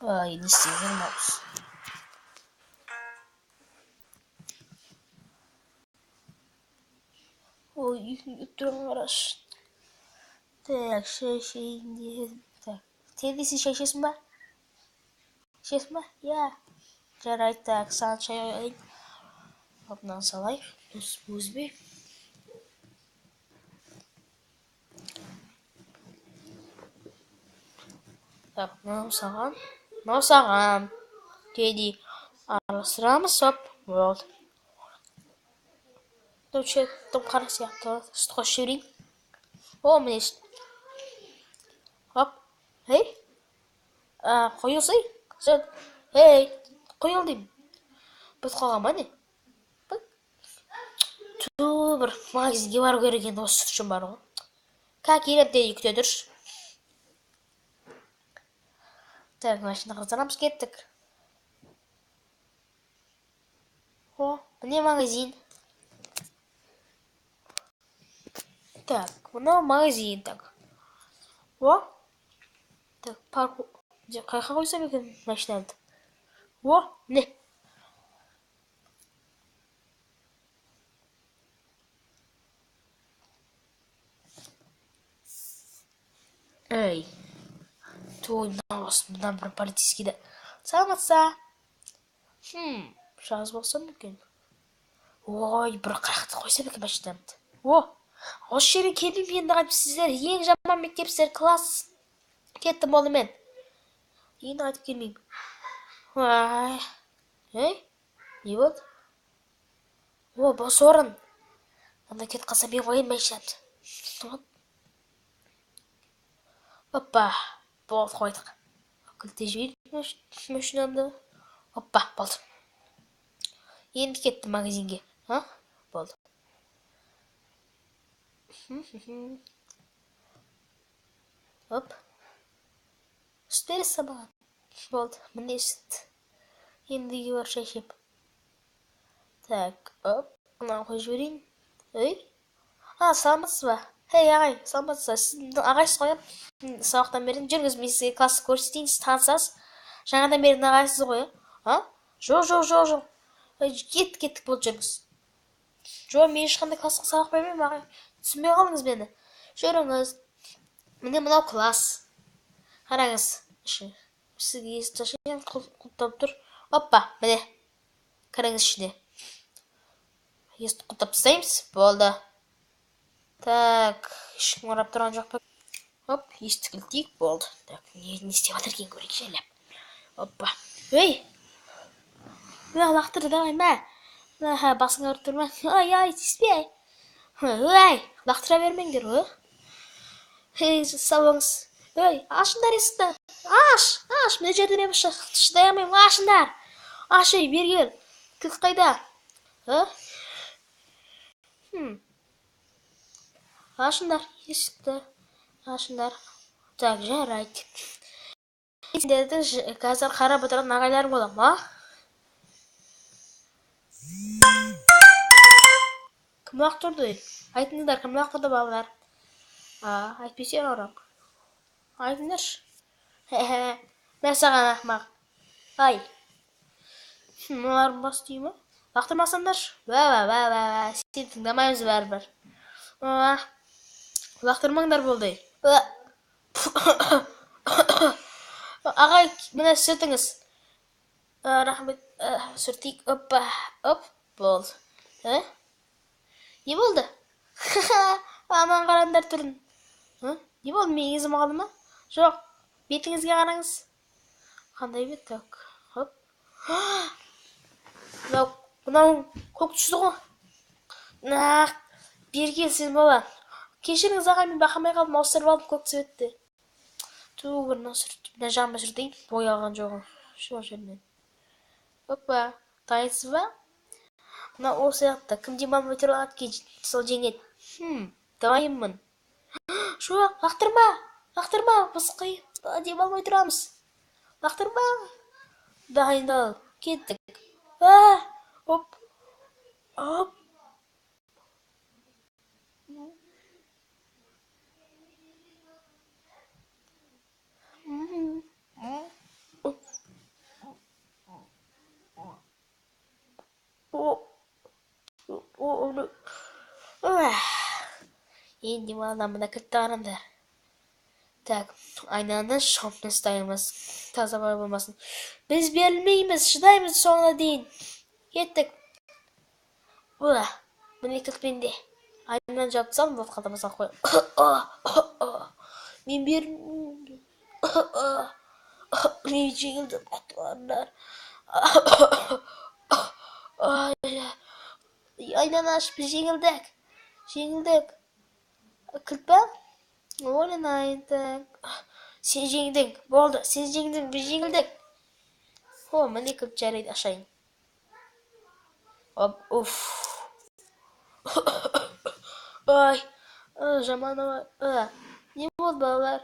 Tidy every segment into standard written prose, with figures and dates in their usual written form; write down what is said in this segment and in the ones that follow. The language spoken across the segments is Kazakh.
Ай, не істеп жүрмін ауыз. Ой, ұйқым келіп тұрған қарашы. Так, шай ішейін дедім. Так, Тедди, сен шай ішесің ба? Ішесің ба? Иә. Жарайды, так, саған шай құяйын. Хоп, мынаны салайық. Өзіме. Так, мынау саған. Мынау саған. Тедди, араластырамыз, хоп, болды. Мынау тым қара сияқты. Сүт қосып жіберейін. О, міне сүт. Хоп. Ей. Қойылсай. Сүт. Ей, қойыл деймін. Бітіп қалған ба не? Ту, бір магазинге бару керек енді осы сүт үшін бар ғой. Как келем, Тедди, күте тұршы. Так, машина қыздырамыз, кеттік. О, міне магазин. Так, мынау магазин, так. О, так, парк, қайқа қойсам екен машинамды? О, міне. Ей, той, мынау осы, мына бір полицейскийді. Саламатсыз ба? Жазып алсам екен. Ой, бір қаяқты қойсам екен машинамды. О, осы жерге келмеймін енді қайтып, сіздер ең жаман мектепсіздер, класс. Кеттім болды мен. Енді қайтып келмеймін. Ай, ей, не болды? О, бос орын. Анда кетіп қалса мен қояйын машинамды. Опа, болды, қойдық. Кілтей жіберейін машинамды. Опа, болды. Енді кеттім магазинге. А? Болды. Оп. Сүт бересіз маған? Болды, міне сүт. Енді үйге барып шай ішемін. Так, оп, мынаны қойып жіберейін. Ей? А, саламатсыз ба? Ей, ағай, саламатсыз ба? Сіздің ағайсыз ғой, иә? Сабақтан бері жүріңіз, мен сізге классты көрсетейін, сіз танысасыз. Жаңадан бері ағайсыз ғой, иә? А? Жоқ, жоқ, жоқ, жоқ. Ей, кеттік, кеттік, болды, жүріңіз. Жоқ, мен ешқандай классқа сабақ бермеймін, ағай. Түсінбей қалдыңыз мені. Жүріңіз. Міне мынау класс. Қараңыз, іші. Сізге есікті ашайын, құлыптап тұр. Оппа, міне. Кіріңіз ішіне. Есікті құлыптап тастаймыз. Болды. Так, ешкім қарап тұрған жоқ па? Оп, есікті кілттейік, болды. Так, не істеп жатыр екен көрейік жайлап. Оппа. Ей! Мә, лақтырды, давай, мә. Мә, басың ауырып тұр ма? Ай, ай, тиіспе. Ой, лақтыра бермеңдер, ө? Ей, сау болыңыз. Ей, ашыңдар есікті. Аш, аш, мына жерде мен шыдай алмаймын, ашыңдар. Аш, ей, бері кел. Кілт қайда? Ә? Ашыңдар есікті. Ашыңдар. Так, жарайды. Сендерді қазір қарап отырған ағайларым боламын, а? Кім лақтырды? Айтыңдар, кім лақтырды, балалар? А, айтпесең ауырам. Айтыңдаршы. Хе-хе. Мә саған, ақымақ. Ай. Мыналар бас тие ма? Лақтырмасаңдаршы. Уә, уә, уә, уә, уә. Сені тыңдамаймыз бәрібір. Уә. Лақтырмаңдар болды. Уә. Ағай, міне сүтіңіз. Рахмет. Сүртейік. Оппа. Оп, болды. Ә? Не болды? Анан қараңдар түрін. Ә? Не болды? Мен езім қалды ма? Жоқ. Бетіңізге қараңыз. Қандай бет? Так. Хоп. Мынау көк түсті ғой. Нақ. Бері кел сен бала. Кешіріңіз ағай, мен байқамай қалдым, ауыстырып алдым көк цветті. Ту, бір мына сүрт, мына жағыма сүртейін, боялған жоғы. Жоқ жерінен. Опа, дайынсыз ба? Мына осы жақта кім демалмай тұрады екен, сол жеңеді. Дайынмын. Жоқ, лақтырма, лақтырма, біз қиын, демалмай тұрамыз. Лақтырма. Дайындал, кеттік. А, оп, оп. Енді мына мына кілтті қараңдар. Так, айнаны шомпен ұстаймыз. Таза болмасын. Біз берілмейміз, шыдаймыз соңына дейін. Кеттік. Уа, міне кілт менде. Айнаны жауып тастадым, болды, қалтама салып қоямын. Мен берілмеймін. Мен жеңілдім, құтқарыңдар. Айнаны ашып, біз жеңілдік. Жеңілдік. Кілт па? Ойланайын, так. Сен жеңдің, болды, сен жеңдің, біз жеңілдік. О, міне кілт, жарайды, ашайын. Оп, уф. Ай, жаман ауа. Не болды, балалар?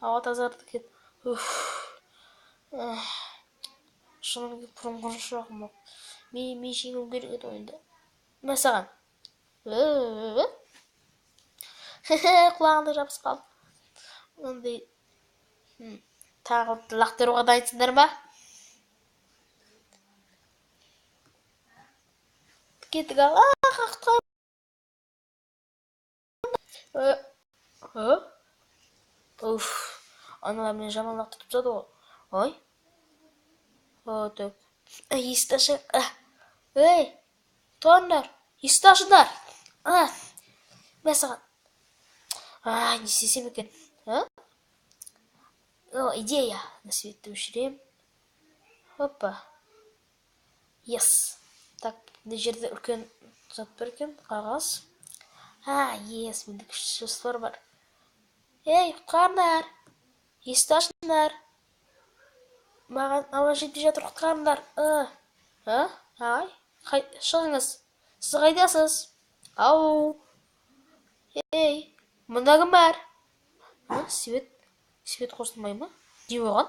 Ауа тазарды кет. Уф. Шынымен бұрынғы жоқ. Мен жеңуім керек еді ойында. Мә саған. Құлағында жабысып қалды. Мынандай тағы лақтыруға дайынсыңдар ма? Кеттік ал. Уф, аналар мені жаман лақтырып тастады ғой. Ой. О, так. Есікті ашайық. Ей, тұрыңдар. Есікті ашыңдар. Мә саған. Не істесем екен? А? О, идея. На светті өшірем. Опа. Yes. Так, мына жерде үлкен зат бар екен, қағаз. Yes, менде күшті жоспар бар. Ей, құтқарыңдар. Есікті ашыңдар. Маған ауа жетпей жатыр, құтқарыңдар. А? Ай, шығыңыз. Сіз қайдасыз? Ау. Ей, мұнда кім бар? А, свет қосылмай ма? Не болған?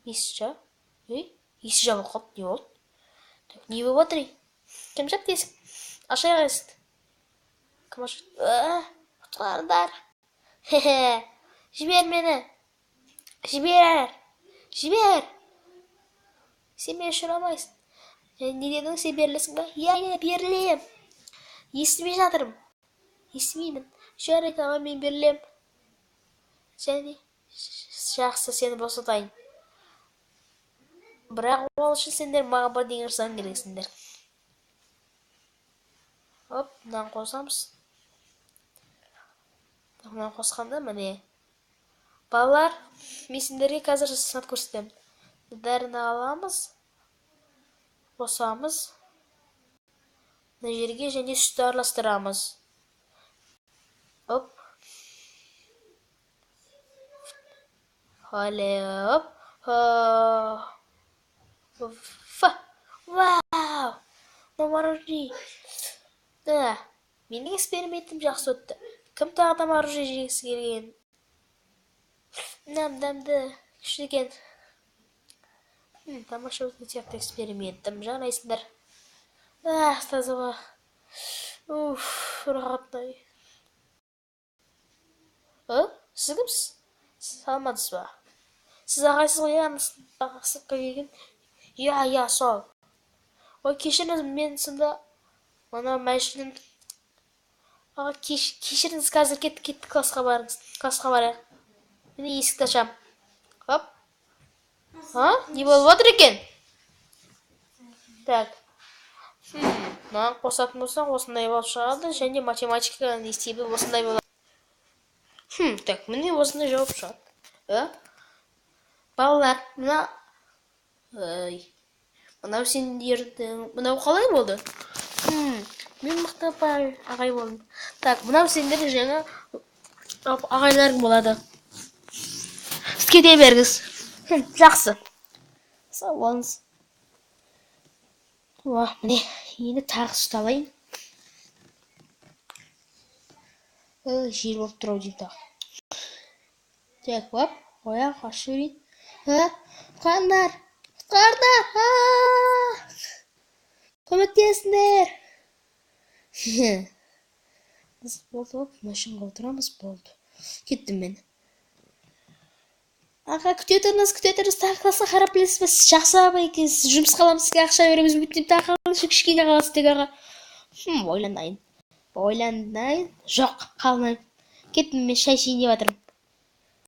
Есік ей, есік жабылып қалды, не болды? Так, не болып жатыр, ей? Кім жапты есік? Ашайық есікті. Кім ашты? Құтқарыңдар. Хе-хе. Жібер мені. Жібер. Жібер. Сен мені ұшыра алмайсың. Не дедің, сен берілесің ба? Иә, иә, берілем. Естімей жатырмын. Естімеймін. Жарайды, аға, мен берілем. Және жақсы, сені босатайын. Бірақ ол үшін сендер маған бірдеңе жасауың керексіңдер. Оп, мынаны қосамыз. Мынаны қосқанда міне. Балалар, мен сендерге қазір сынап көрсетемін. Дәріні аламыз, қосамыз. Мына жерге және сүтті араластырамыз. Оп. Хоп. Ф. Вау! Мороженое. Да, менің экспериментім жақсы өтті. Кім тағы да мороженое жегісі келген? Дәмді, күшті екен. Тамаша өткен сияқты экспериментім. Жарайсыңдар. Таза. Уф, рахаттай. Сіз кімсіз? Саламатсыз ба? Сіз ағайсыз ғой, сыныпқа келген? Иә, иә, сол. Ой, кешіріңіз, мен сонда мына Мәжнүн. Аға, кешіріңіз, қазір кеттік, классқа барыңыз. Классқа барайық. Міне есікті ашам. Хоп. А, не болып жатыр екен? Так. Мынаны қосатын болсақ, осындай болып шығады, және математиканың есебі осындай болады. Так, міне осындай жауап шығады. Балалар, мына мынау сендердің, мынау қалай болды? Мен мықты апай, ағай болдым. Так, мынау сендердің жаңа ағайларың болады. Сіз кете беріңіз. Жақсы. Сау болыңыз. Уа, міне, енді тағы сүт алайын. Жел болып тұр ау деймін тағы. Так, оп, қояйық, ашып жіберейін. Құтқарыңдар! Құтқарыңдар! Көмектесіңдер! Қызық болды, оп, машинаға отырамыз, болды. Кеттім мен. Аға, күте тұрыңыз, күте тұрыңыз, тағы классқа қарап білесіз бе? Сіз жақсы апай екенсіз, жұмысқа аламыз, сізге ақша береміз, өйтіп тағы қалыңызшы, кішкене қаласыз тек аға. Ойланайын. Ойландым. Жоқ, қалмаймын, кеттім мен, шай ішейін деп жатырмын.